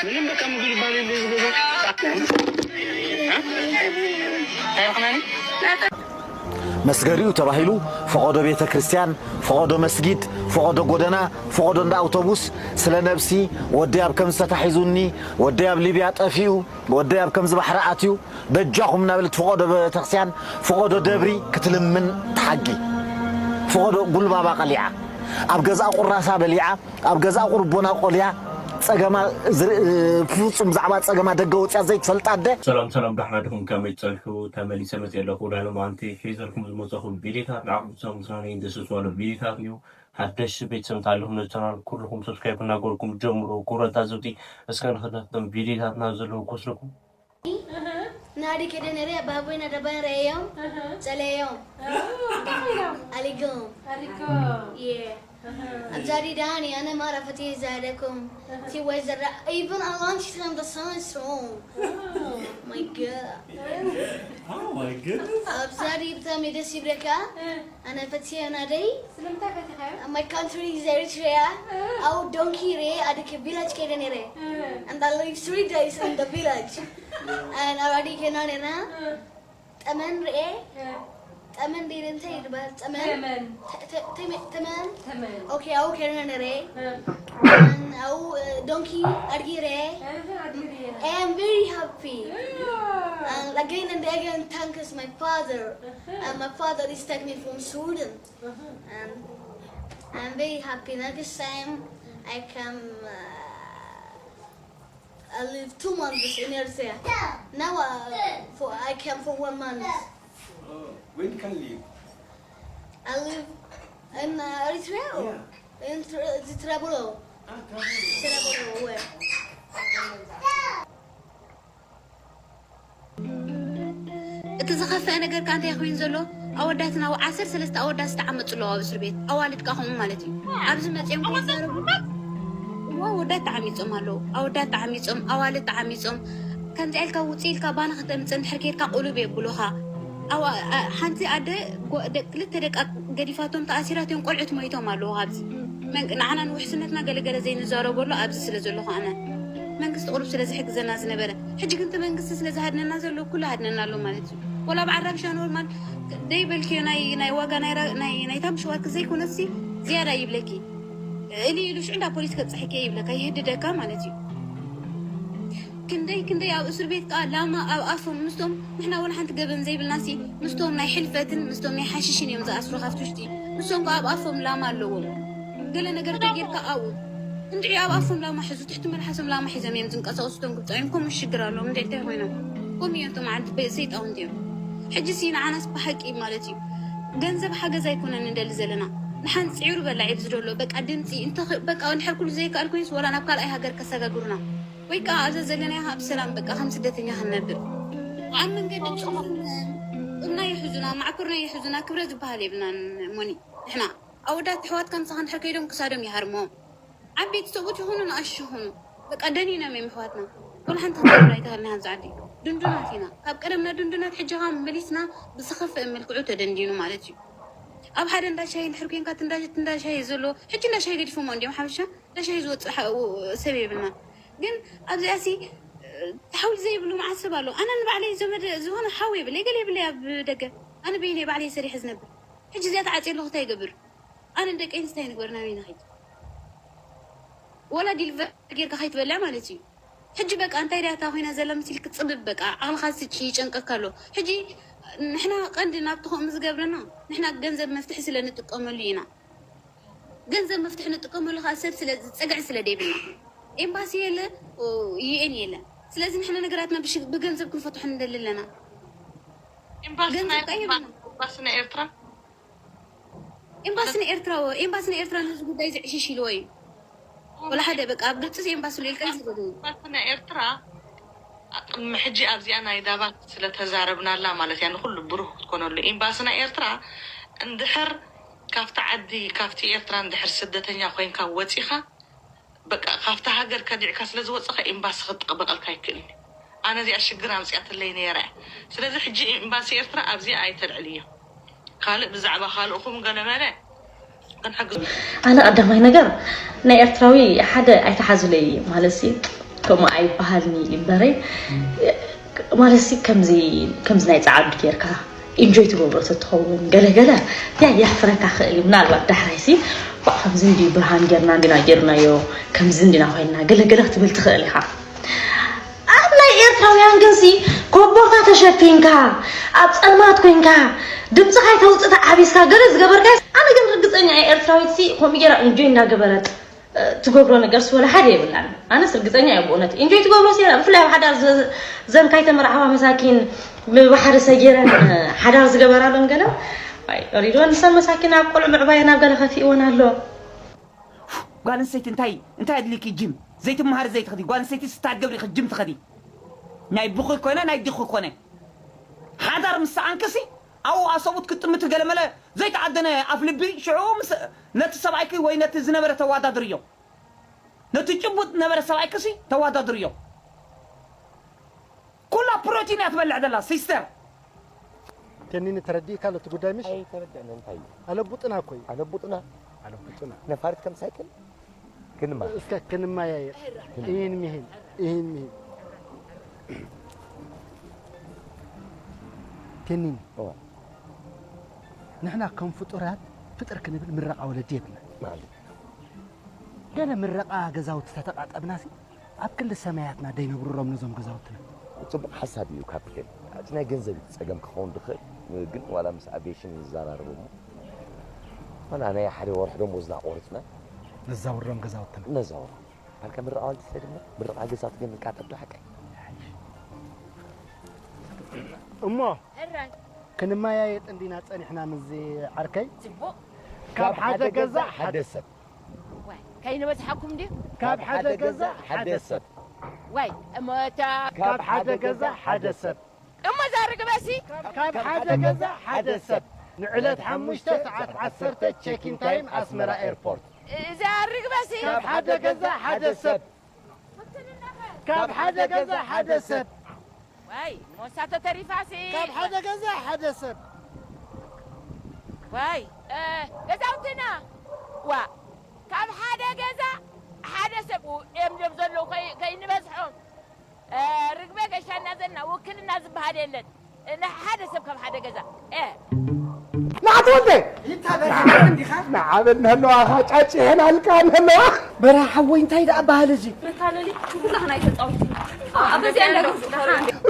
ምንም በቃ ምግብ ይባል የለ። መስገዲኡ ተባሂሉ ፈቐዶ ቤተ ክርስቲያን፣ ፈቐዶ መስጊድ፣ ፈቐዶ ጎደና፣ ፈቐዶ እንዳ ኣውቶቡስ፣ ስለ ነብሲ፣ ወደይ ኣብ ከምዚ ተታሒዙኒ፣ ወደይ ኣብ ሊብያ ጠፊኡ፣ ወደይ ኣብ ከምዚ ባሕሪ ኣትዩ፣ በጃኹም እናበለት ፈቐዶ ቤተክርስትያን፣ ፈቐዶ ደብሪ ክትልምን ትሓጊ። ፈቐዶ ጉልባባ ቀሊዓ፣ ኣብ ገዝኣ ቁራሳ በሊዓ፣ ኣብ ገዝኣ ቁርቦና ቆልያ፣ ጸገማ ዝር- ፍጹም ብዛዕባ ጸገማ ደገ ወጽያ ዘይትፈልጥ ኣደ። ሰላም ሰላም ዳሕና ድኹም ከመይ ትጸንሑ? ተመሊሰ መጽየ ኣለኹ። ዳሎም ኣንቲ ሒዘልኩም ዝመጸኹም ቪዲዮታት ንዓኹም ዝሰሙ ስራነይ እንደስስዋሉ ቪዲዮታት እዩ። ሓደሽ ቤተሰብ እንተሃለኹም ነዚ ቻናል ኩልኹም ሰብስክራይብ እናገርኩም ጀምሩ። ክቡራት ታዘብቲ እስከ ንኽታተሎም ቪዲዮታትና ዘለዉ ክወስደኩም። ናዲ ከደ ነረ ባቦይ ናደባን ረዮም ጸለዮም ኣሊጎም Arico. የ ኣብዛዲ ዳኒ ኣነ ማራ ፈትየ ዛደኩም ቲ ወይ ዘራ even a long time the sun is strong my god Oh my goodness. ኣብዛዲ ብጣዕሚ ደስ ይብለካ ኣነ ፈትየ ናደይ ስለምንታይ ፈቲኻዮ? my country is Eritrea ኣብ ዶንኪ ሬ ኣድክ ቪላጅ ከደ ነረ and I live three days in the village and already ከና ነና ጠመን ርኤ ጠመን ዲን እንታይ ይባል ጠመን ተመን ተ- ተ- ተመ- ተመን ተመን okay ኣው ከና ነረ ኣው ዶንኪ ኣድጊ ሬ ኣድግሪ I am very happy and again and again thanks my father and my father is take me from Sweden and I'm very happy next time I come uh, I live two months in Eritrea now uh, for I came for one month When can leave? I live in uh, Eritrea or Yeah. in Tra- the Trabolo. Ah, travel. Trabolo, where? እቲ ዝኸፍአ ነገር ከ እንታይ ኮይኑ ዘሎ? ኣወዳትና ዓሰርተ ሰለስተ ኣወዳት ዝተዓመፁ ኣለዉ ኣብ እስር ቤት፣ ኣዋልድ ከ ከምኡ ማለት እዩ። ኣብዚ መፅኦም ከይዛረቡ እዋ ኣወዳት ተዓሚፆም ኣለዉ። ኣወዳት ተዓሚፆም፣ ኣዋልድ ተዓሚፆም። ከምዚኣ ኢልካ ውፅእ ኢልካ ባና ከተምፅእ እንድሕር ከይድካ ቁሉብ የብሉኻ። ኣዋ- ኣ- ሓንቲ ኣደ ጎ- ደ- ክልተ ደቃ ገዲፋቶም ተኣሲራትዮም ቆልዑት ሞይቶም ኣለዉ። ኣብዚ መንቅ ንዓና ንውሕስነትና ገለገለ ዘይንዛረበሉ ኣብዚ ስለ ዘለኹ ኣነ መንግስቲ ቁሩብ ስለ ዝሕግዘና ዝነበረ ሕጂ ግን እቲ መንግስቲ ስለ ዝሃድነና ዘሎ ኩሉ ሃድነና ኣሎ ማለት እዩ። ወላ በዓል ራብሻ ኖርማል ደይበልክዮ ናይ ናይ ዋጋ ናይ ራ- ናይ ናይ ታምሽዋርክ ዘይኮነሲ ዝያዳ ይብለኪ እሊ ኢሉ ሽዑ እንዳ ፖሊስ ከብፅሐኪ እየ ይብለካ ይህድደካ ማለት እዩ። ክንደይ ክንደይ ኣብ እስር ቤት ከዓ ላማ ኣብ ኣፎም ምስቶም ንሕና ወላ ሓንቲ ገበን ዘይብልናሲ ምስቶም ናይ ሕልፈትን ምስቶም ናይ ሓሽሽን እዮም ዝኣስሩ ካብቲ ውሽጢ ንሶም ከዓ ኣብ ኣፎም ላማ ኣለዎም ገለ ነገር ተጌርካ ኣብኡ እንድዒ ኣብ ኣፎም ላማ ሕዙ ትሕቲ መልሓሶም ላማ ሒዞም እዮም ዝንቀሳቀሱ እቶም ግብፃውያን ከምኡ ሽግር ኣለዎም እንድዒ እንታይ ኮይኖም ከምኡ እዮም እቶም ዓዲ ሰይጣውንቲ እዮም ሕጂ ሲ ንዓናስ ብሓቂ ማለት እዩ ገንዘብ ሓገዝ ኣይኮነን ንደሊ ዘለና ንሓንቲ ፅዒሩ በላዕ እዩ ዝደሎ በቃ ድምፂ እንተ በቃ እንድሕር ኩሉ ዘይከኣል ኮይንስ ወላ ናብ ካልኣይ ሃገር ከሰጋግሩና ወይ ከዓ ኣብዛ ዘለናዮ ኣብ ሰላም በቃ ከም ስደተኛ ክንነብር ኣብ መንገዲ ፅሑፍና ይሕዙና ማዕኩርና ይሕዙና ክብረ ዝበሃል የብልናን ሞኒ ንሕና ኣወዳት ኣሕዋትካ ምሳኻ እንድሕር ከይዶም ክሳዶም ይሃርሞም ዓበይቲ ሰብኡት ይኹኑ ንኣሽቱ ይኹኑ በቃ ደኒኖም እዮም ኣሕዋትና ወላ ሓንቲ ክትገብር ኣይተሃልና ኣብዚ ዓዲ ድንዱናት ኢና ካብ ቀደምና ድንዱናት ሕጂ ከዓ መሊስና ብዝኸፍአ መልክዑ ተደንዲኑ ማለት እዩ ኣብ ሓደ እንዳ ሻሂ እንድሕር ኮንካ እቲ እንዳ ሻሂ ዘሎ ሕጂ እንዳ ሻሂ ገዲፎሞ እንዲዮም ሓበሻ እንዳ ሻሂ ዝወፅእ ሰብ የብልና ግን ኣብዚኣ ሲ ተሓውል ዘይብሉ መዓት ሰብ ኣሎ ኣነ ንባዕለይ ዘመድ ዝኾነ ሓው የብለይ ገለ የብለይ ኣብ ደገ ኣነ በይነይ ባዕለይ ሰሪሐ ዝነብር ሕጂ እዚኣ ተዓፅየ ኣለኹ እንታይ ይገብር ኣነ ንደቂ ኣንስታይ ንግበር ናበይ ንኸይድ ወላ ዲልቨር ጌርካ ከይትበልዕ ማለት እዩ ሕጂ በቃ እንታይ ዳታ ኮይና ዘላ መሲልክ ፅብብ በቃ ዓቕልኻ ስጪ ይጨንቀካ ኣሎ ሕጂ ንሕና ቀንዲ ናብቲ ከምኡ ዝገብረና ንሕና ገንዘብ መፍትሒ ስለ ንጥቀመሉ ኢና ገንዘብ መፍትሒ ንጥቀመሉ ከዓ ሰብ ስለ ፀግዒ ስለ ደይብልና ኤምባሲ የለ ዩኤን የለ ስለዚ ንሕና ነገራትና ብገንዘብ ክንፈትሖ ንደሊ ኣለና ኤምባሲ ገንዘብ ናይ ከዓ የብልና ኤምባሲ ናይ ኤርትራ ኤምባሲ ናይ ኤርትራ ኤምባሲ ናይ ኤርትራ ነዚ ጉዳይ ዝዕሽሽ ኢልዎ እዩ ወላ ሓደ በቃ ኣብ ግብፂ ኤምባሲ ልኢልካ ይስደዱ ኤምባሲ ናይ ኤርትራ ቅድሚ ሕጂ ኣብዚኣ ናይ ዳባት ስለተዛረብናላ ማለት እያ ንኩሉ ብሩህ ክትኮነሉ ኤምባሲ ናይ ኤርትራ እንድሕር ካብቲ ዓዲ ካብቲ ኤርትራ እንድሕር ስደተኛ ኮይንካ ወፂኻ በቃ ካብቲ ሃገር ከዲዕካ ስለዝወፅኻ ኤምባሲ ክጥቅበቀልካ ይክእል ኣነ እዚኣ ሽግር ኣምፅኣትለይ ነይረ ስለዚ ሕጂ ኤምባሲ ኤርትራ ኣብዚኣ ኣይተልዕልዮ ካልእ ብዛዕባ ካልእኹም ገለመለ ኣነ ቀዳማይ ነገር ናይ ኤርትራዊ ሓደ ኣይተሓዙለይ ማለት ሲ ከምኡ ኣይበሃልኒ ይበረይ ማለት ሲ ከምዚ ከምዚ ናይ ጸዓዱ ጌርካ ኢንጆይ ትገብሮ ተትኸውን ገለገለ ያ የሕፍረካ ክእል እዩ ምናልባት ዳሕራይ ሲ ባ ከምዚ እንዲ ብርሃን ጌርና እንዲና ጌርናዮ ከምዚ እንዲና ኮይና ገለገለ ክትብል ትኽእል ኢኻ ኣብ ናይ ኤርትራውያን ግንሲ ኮቦርታ ተሸፊንካ ኣብ ጸልማት ኮንካ ድምፅኻ ይተውፅእ ተዓቢስካ ገለ ዝገበርካ ኣነ ግን ርግፀኛ እየ ኤርትራዊት ሲ ከምኡ ጌራ እንጆይ እንዳገበረት ትገብሮ ነገር ስወላ ሓደ የብላን ኣነስ ርግፀኛ እየ ብእውነት እንጆይ ትገብሮ ሲ ብፍላይ ኣብ ሓዳር ዘንካይ ተመርዓዋ መሳኪን ብባሕሪ ሰጌረን ሓዳር ዝገበራሎም ገለ ሪድወን ንሰን መሳኪን ኣብ ቆልዑ ምዕባየን ኣብ ገለ ከፊእወን ኣሎ ጓል ኣንስተይቲ እንታይ እንታይ ኣድልኪ ጅም ዘይትመሃሪ ዘይትኸዲ ጓል ኣንስተይቲ ስታ ትገብሪ ጅም ትኸዲ ናይ ብኹ ኮነ ናይ ድኹ ኮነ ሓዳር ምስ ሰኣንክሲ ኣብኡ ኣሰቡት ክጥምት ገለመለ ዘይተዓደነ ኣፍ ልቢ ሽዑ ምስ ነቲ ሰብኣይኪ ወይ ነቲ ዝነበረ ተዋዳድርዮ ነቲ ጭቡጥ ነበረ ሰብኣይክሲ ተዋዳድርዮ ኩላ ፕሮቲን እያ ትበልዕ ዘላ ሲስተር ቴኒኒ ተረዲእካ ኣሎ እቲ ጉዳይ ምሽ? ኣይተረድእን እንታይ እዩ? ኣለቡጥና እኮ እዩ። ኣለቡጥና ኣለቡጥና። ነፋሪት ከም ሳይክል ክንማ እስከ ክንማያየር ይህን ሚህን ይህን ሚህን ቴኒኒ እዋ ንሕና ከም ፍጡራት ፍጥር ክንብል ምረቓ ወለዲ የብልና። ማለት ገለ ምረቓ ገዛውቲ ተተቓጠብናሲ ኣብ ክሊ ሰማያትና ደይነብርሮም ነዞም ገዛውትና። ጽቡቕ ሓሳብ እዩ ካፕቴን። እቲ ናይ ገንዘብ እዩ ጸገም ክኸውን ድኽእል፣ ግን ዋላ ምስ ኣቪዬሽን ንዘራረብ እሞ ዋላ ናይ ሓደ ወርሒ ደሞዝና ቆሪጽና ነዛውሮም ገዛውትና። ነዛውሮም። ኣልካ ምርቓ ዋልቲ ሰድሞ ምርቓ ገዛውቲ ግን ንቃጠብ ዶ ሓቀይ? እሞ ሕራይ ክንመያየጥ እንዲና ጸኒሕና ምስዚ ዓርከይ። ጽቡቕ። ካብ ሓደ ገዛ ሓደ ሰብ። ዋይ ከይንበዝሓኩም ድዩ? ካብ ሓደ ገዛ ሓደ ሰብ። ዋይ እሞታ ካብ ሓደ ገዛ ሓደ ሰብ። እሞ እዛ ርግበሲ ካብ ሓደ ገዛ ሓደ ሰብ። ንዕለት ሓሙሽተ ሰዓት ዓሰርተ ቼኪን ታይም ኣስመራ ኤርፖርት። እዛ ርግበሲ ካብ ሓደ ገዛ ሓደ ሰብ። ካብ ሓደ ገዛ ሓደ ሰብ። ዋይ ሞሳ ተተሪፋሲ ካብ ሓደ ገዛ ሓደ ሰብ ዋይ ገዛውትና ዋ ካብ ሓደ ገዛ ሓደ ሰብ እዮም እዮም ዘለዉ ከይንበዝሖም ርግበ ገሻና ዘና ውክልና ዝበሃል የለን ሓደ ሰብ ካብ ሓደ ገዛ ንዓት ወደ ንዓበል ንህለዋኻ ጫጭሐናልካ ንህለዋ በራ ሓወይ እንታይ ደኣ በሃል እዚ መታለሊ ኩላህና ይተፃወት ኣብ በዚኣ ኣለኹ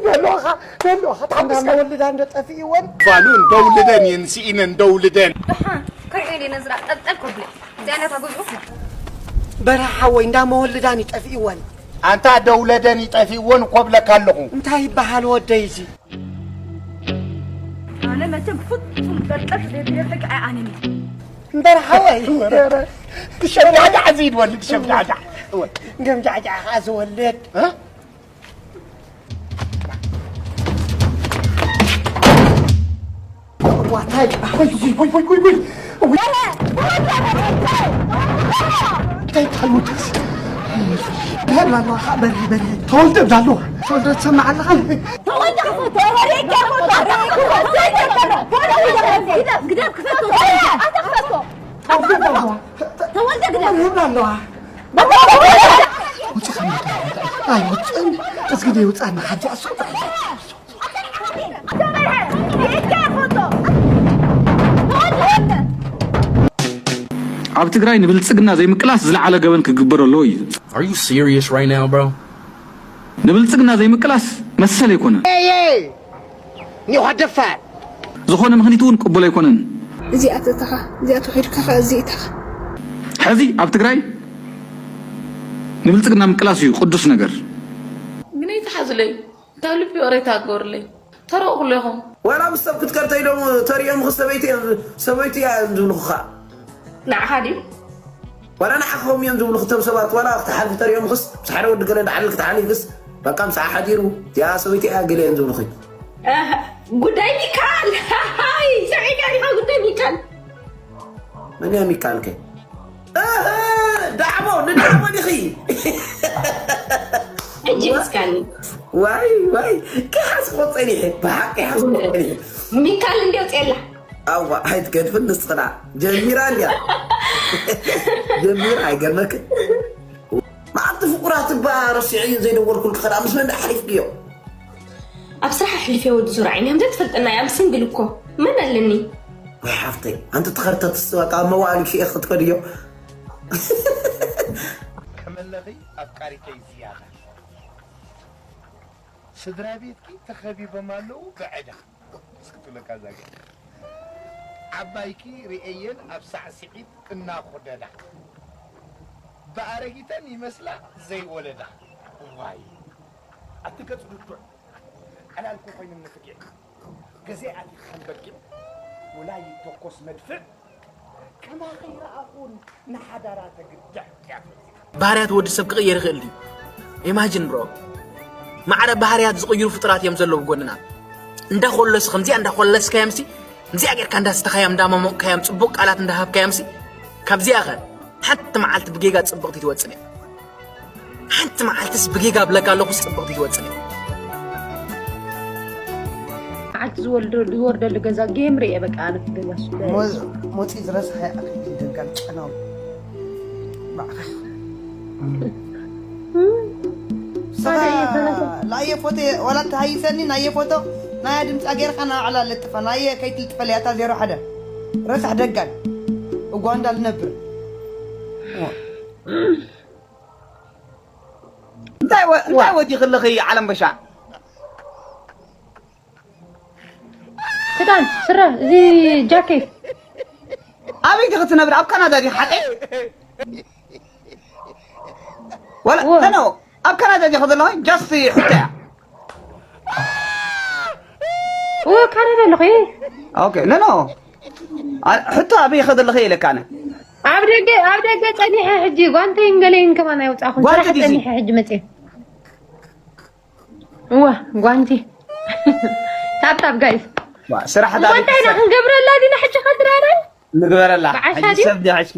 ንህለዋኻ ንህለዋኻ ታሓምስካ ወልዳ እንደ ጠፊእወን ባሉ እንደውልደን እየን ስኢነ እንደውልደን ደሓን ከይደ ኢለ ነዝራ ጠልጠል ኮብለ እዚኣ ነታ ገዝኡ በራ ሓወይ እንዳ መወልዳን ይጠፊእወን ኣንታ ደውለደን ይጠፊእወን ኮብለካ ኣለኹ እንታይ ይበሃል ወደይ እዚ ኣነ መቸም ፍጹም ጠልጠል ዘይብለ ሕቂ ኣይኣነን እዩ እምበር ሓወይ ሸብዳዕዳዕ እዚ ይድወልድ ሸብዳዕዳዕ ገምጃዕጃዕ ከዓ ዝወልድ ዋታይ እንታይ ታልሙት በርሂ በርሂ ተወልደ ብላ ኣለዋ ተወልደ ትሰማዕ ኣለኻ ተወልደ ክፈቶ ወሬ ገርሞ ግደፍ ክፈቶ ተወልደ ግደፍ ተወልደ ግደፍ በርሂ ብላ ኣለዋ ውፅእ ኣይወፅእን እዝግደ ይውፃና ሓጂ ኣስቁ ኣብ ትግራይ ንብልፅግና ዘይምቅላስ ዝለዓለ ገበን ክግበር ኣለዎ እዩ። Are you serious right now, bro? ንብልፅግና ዘይምቅላስ መሰል ኣይኮነን። ኒኻ ደፋር ዝኾነ ምኽኒት እውን ቅቡል ኣይኮነን። እዚኣ ተተኻ እዚኣ ተኺድካ ኸ እዚኢታኻ። ሕዚ ኣብ ትግራይ ንብልፅግና ምቅላስ እዩ ቅዱስ ነገር። ግነይ ተሓዝለይ ካብ ልቢ ይቕሬታ ግበሩለይ ተረቑ ኩሌኹም። ዋላ ምስ ሰብ ክትከድ ተይዶም ተሪኦምኺ ሰበይቲ እያ እዮም ዝብልኹ ኸዓ። ንዓኻ ድዩ? ዋላ ንዓኺ ከምኡ እዮም ዝብሉኺ እቶም ሰባት ዋላ ክትሓልፊ ተሪኦምኽስ ምስ ሓደ ወዲ ገለ እንዳሓለልኪ ትሓሊፍስ በቃ ምሳኣ ሓዲሩ እቲኣ ሰበይቲ እያ ገለ እዮም ዝብሉኺ። ኣህ ጉዳይ ሚካል ሃይ ሰሚዕካ ዲኻ ጉዳይ ሚካል። መን እያ ሚካል ከ? እህ ዳዕሞ ንዳዕሞ ዲኺ ሕጂ ምስካኒ ዋይ ዋይ ክሓስቦ ፀኒሐ ብሓቂ ሓስቦ ፀኒሐ ሚካል እንዲ ኣውፅኤላ ኣዋ ኣይትገድፍን ንስኽና ጀሚራ እንድያ ጀሚር ኣይገርመክን? መዓልቲ ፍቁራት እባ ረሲዐዮ ዘይደወልኩልኪ ከዳ ምስ መን ደኣ ሓሊፍክዮ? ኣብ ስራሕ ኣሕሊፈ ወዲ ዙርዓይን እዮም ዘይትፈልጠና እያ፣ ኣብ ሲንግል እኮ መን ኣለኒ? ወይ ሓፍተይ፣ ኣንቲ ተኸርተት ስዋ ካብ መዋእሉ ሽኤ ክትከድዮ። ከመለኺ ኣፍቃሪተይ ዝያዳ፣ ስድራ ቤትኪ ተኸቢቦም ኣለዉ ብዕዳ። እስኪ ትብለካ እዛ ገ-፣ ዓባይኪ ርእየየን ኣብ ሳዕስዒት እናኾደዳ፣ ብኣረጊተን ይመስላ ዘይወለዳ። ዋይ፣ ኣቲ ገጽ ድኩዕ፣ ዓላልኩ ኮይኑም ንፍግዕ፣ ገዜ ኣቲ ከም በጊዕ፣ ወላ ይተኮስ መድፍዕ፣ ከማኺ ይረኣኹን ንሓዳራ ተግድዕ እያ ትብል። ባህርያት ወዲ ሰብ ክቕየር ይኽእል ድዩ? ኢማጂን ብሮ። ማዕረ ባህርያት ዝቕይሩ ፍጡራት እዮም ዘለዉ ጎንና። እንዳኾለስ-፣ ከምዚኣ እንዳኾለስካዮምሲ፣ ከምዚኣ ጌርካ እንዳስተኻዮም፣ እንዳመሞቕካዮም፣ ጽቡቕ ቃላት እንዳሃብካዮምሲ፣ ካብዚኣ ኸ ሓንቲ መዓልቲ ብጌጋ ጽብቕቲ ትወጽእ እያ። ሓንቲ መዓልትስ ብጌጋ ብለካ ኣለኹስ ጽብቕቲ ትወጽእ እያ። መዓልቲ ዝወልዶ-፣ ዝወርደሉ ገዛ ጌም ርኤ በቃ ኣነ ገዛ ሱ-፣ ሞ-፣ ሞጺ ዝረስሐ ኣክሊል ደጋል ጨናው። ባዕኻ። ስኻ ታዲያ እየ በላቶ። ላየ ፎቶ ዋላ ተሃይሰኒ ናየ ፎቶ ናያ ድምጻ ጌርካ ናብ ዕላ ለጥፋ ናየ ከይትልጥፈለይ ኣታ ዜሮ ሓደ። ረሳሕ ደጋል። እጓ እንዳልነብር። እንታይ ወ-፣ እንታይ ወዲኽልኺ ዓለም በሻ? ክዳን፣ ስረ፣ እዚ ጃኬት። ኣበይ ዲኺ ትነብሪ? ኣብ ካናዳ ዲኺ ሓቀይ? ወላ፣ ዎ። ኖ፣ ኖ፣ ኣብ ካናዳ ዲኺ ዘለኺ? ጃስት ሕቶ እያ። ዎ፣ ካናዳ ኣለኹ፣ እ። ኦኬ፣ ኖ፣ ኖ። ኣ-፣ ሕቶ ኣበይ ኢኺ ዘለኺ ኢለካ ኣነ። ኣብ ደገ፣ ኣብ ደገ ጸኒሐ ሕጂ ጓንተይን ገለይን ከማን ኣይወጻኹን። ጓንቲ ስራሕ ዲሲ? ጸኒሐ ሕጂ መጽየ። እዋ፣ ጓንቲ። ታፕ ታፕ ጋይስ። ዋ፣ ስራሕ ዳዊት እንታይ ኢና ሰብ። ክንገብረላ ዲና ሕጂ ከድራረ? ንግበረላ። ብዓሻ ሕጂ ድዩ? ሰብ ድዩ ሕጂ?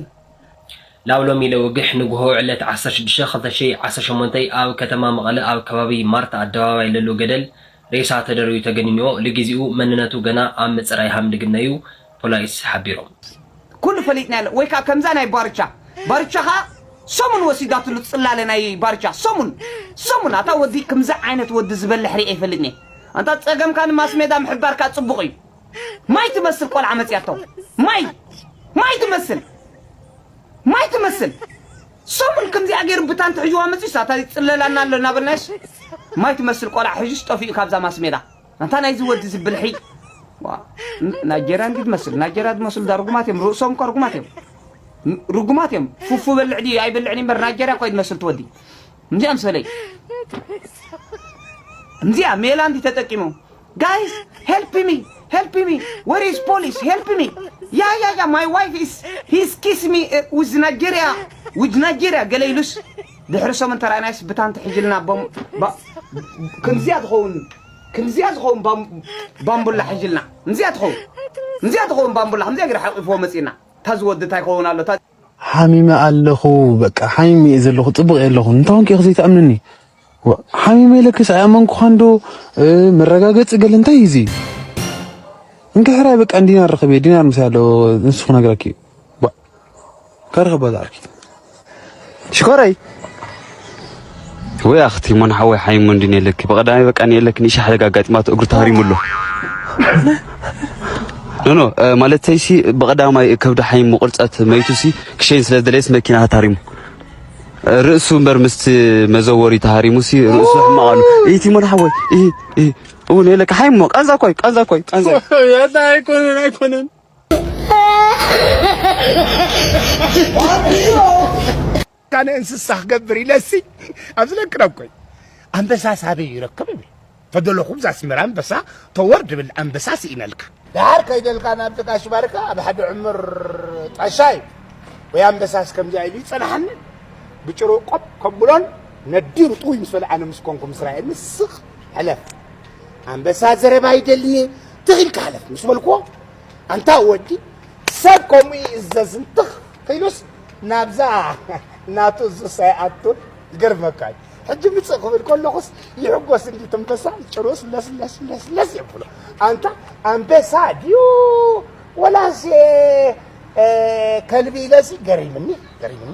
ላብ ሎሚ ለውግሕ ንግሆ ዕለት ዓሰርተ ሽዱሽተ ክልተ ሺሕ ዓሰርተ ሸሞንተ ኣብ ከተማ መቐለ ኣብ ከባቢ ማርታ ኣደባባይ ለሎ ገደል ሬሳ ተደርብዩ ተገኒንዎ። ለጊዜኡ መንነቱ ገና ኣብ ምጽራይ ሃም ድግነዩ ፖላይስ ሓቢሮም። ኩሉ ፈሊጥና ያለ ወይ ከዓ ከምዛ ናይ ባርቻ፣ ባርቻ ከዓ ሰሙን ወሲዳትሉ ጽላለ ናይ ባርቻ ሰሙን፣ ሰሙን ኣታ ወዲ ከምዚ ዓይነት ወዲ ዝበልሕ ሪኤ ይፈልጥኒ። ኣንታ ጸገምካ ንማስ ሜዳ ምሕባርካ ጽቡቕ እዩ። ማይ ትመስል ቆልዓ መጽያቶ። ማይ፣ ማይ ትመስል። ማይ ትመስል። ሰሙን ከምዚኣ ገይሩ ብታን ትሕጅዋ መጺኡ ሳታ ይጽለላና ኣሎ እናበልናሽ። ማይ ትመስል ቆልዓ ሕጅሽ ጠፊኡ ካብዛ ማስ ሜዳ። ኣንታ ናይዚ ወዲ እዚ ብልሒ። ዋ፣ ን-፣ ናይጀርያ እንዲ ትመስል፣ ናይጀርያ ዝመስሉ ዳ ርጉማት እዮም፣ ርእሶም እኳ ርጉማት እዮም። ን-፣ ርጉማት እዮም። ፉፉ በልዕ ድዩ ኣይበልዕን እምበር ናይጀርያ እኳ እዩ ዝመስል እቲ ወዲ። እምዚኣ ምሰለይ። እምዚኣ ሜላ እንዲ ተጠቂሙ። Guys, help me, help me. Where is police? Help me. Yeah, yeah, yeah, my wife is, he's kiss me, uh, with Nigeria, with Nigeria. ገለ ኢሉስ ድሕሪ ሰሙን ተራእናይስ ብታንቲ ሕጅልና ቦም-፣ ባ-፣ ከምዚኣ ትኸውን። ከምዚኣ ዝኸውን ባም-፣ ባምቡላ ሕጅልና። ከምዚኣ ትኸውን። ከምዚኣ ትኸውን ባምቡላ። ከምዚኣ ገይሩ ሓቂፍዎ መጺእና። ታዚ ወዲ እንታይ ክኸውን ኣሎ? ታ- ሓሚመ ኣለኹ፣ በቃ ሓሚመ እየ ዘለኹ፣ ጽቡቕ እየ ኣለኹ። እንታይ ኮንክ ኢኺ ዘይትኣምንኒ? ዋ፣ ሓሚመ ኢለክስ ኣይኣመንኩኻን ዶ? እ፣ መረጋገጺ ገለ እንታይ እዩ እዚ? እንካ ሕራይ በቃ ዲናር ርኸብ እየ፣ ዲናር ምሳይ ኣሎ፣ ንሱ ክነግረኪ እዩ። ዋ፣ ከርኸባ ዝዓርኪ። ሽኮረይ። ወይ ኣኽቲ ሞን ሓወይ ሓይሞ እንዲ ነለኪ። ብቐዳማይ በቃ ነለኪ ንእሽሕ ሓደጋ ኣጋጢማቶ እግሩ ተሃሪሙ ኣሎ። ኖ፣ ኖ፣ እ፣ ማለተይሲ ብቐዳማይ ከብዲ ሓይሞ ቁርጸት መይቱሲ ክሸይን ስለ ዝደለየስ መኪና ተሃሪሙ። እ፣ ርእሱ እምበር ምስቲ መዘወሪ ተሃሪሙሲ ርእሱ ሕማቕ ኣሎ። ኢቲ ሞን ሓወይ፣ ኢ፣ ኢ፣ እውን የለካ ሓይሞ ቃንዛ ኮይ፣ ቃንዛ ኮይ፣ ቃንዛ። ኣታ ኣይኮነን፣ ኣይኮነን። ካነ እንስሳ ክገብር ኢለሲ ኣብዚ ለቅረብ ኮይ ኣንበሳ ሳበይ ይረክብ እብል ተደለኹ ብዛ ኣስመራ ኣንበሳ ተወር ድብል ኣንበሳ ስኢነልካ። ደሓር ከይደልካ ናብ ጥቃ ሽባርካ ኣብ ሓደ ዕምር ጣሻይ ወይ ኣንበሳስ ከምዚኣ ኢሉ ይጸናሓኒ ብጭሩ ቆብ ከብሎን ነዲሩ ጥውይ ምስ በለ ኣነ ምስ ኮንኩ ምስ ረኣየኒ ስቕ ሕለፍ። ኣንበሳ ዘረባ ይደልየ ትኺልካ ሕለፍ ምስ በልክዎ ኣንታ ወዲ ሰብ ከምኡ ይእዘዝ እንትኽ ከይሉስ ናብዛ ናቱ እዙስ ኣይኣቱን። ይገርመካ እዩ። ሕጂ ምጽእ ክብል ከለኹስ ይሕጎስ እንዲ ትንበሳ ጭሩስ ለስለስለስለስ የብሎ። ኣንታ ኣንበሳ ድዩ ወላስ ከልቢ ኢለሲ ገሪምኒ፣ ገሪምኒ።